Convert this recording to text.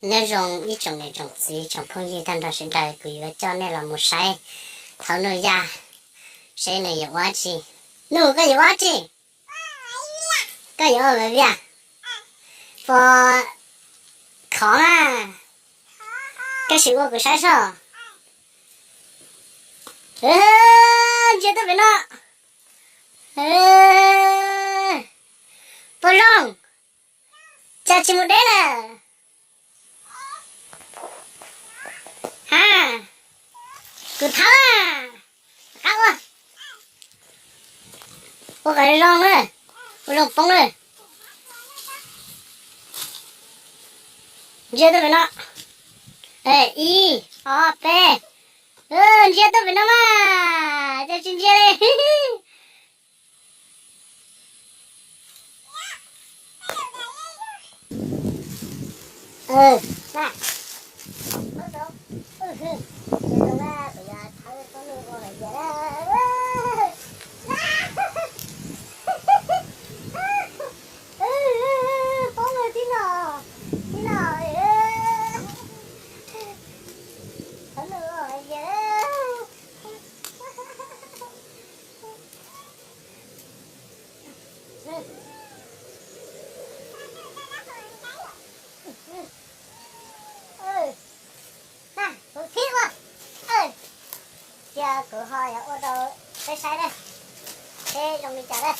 Nyob zoo ib tsoom niam tsoom txiv tsoom phooj ywg tag nrho sawv daws, kuv yuav coj nej los mus saib thaum Nuj Yaj, saib nws yuav ua tsi. Nuj, koj yuav ua tsi? Koj yuav ua vias? Puas khov mas? Koj sim ua kuv saib soj. Ntsia tuaj pem no. Puas zoo? Cas tsis mus deb lawm? Ha, kuv thab. Qab ua, ua kom zoo na, ua zoo poob na. Ntsia tuaj pem no. Ib, ob, peb. Ntsia tuaj pem no mas, cas tsis ntsia li. Poob tib no, tib no. Kuv thib ua, cia kuv ho yuav ua rau peb saib na, seb zoo li cas na.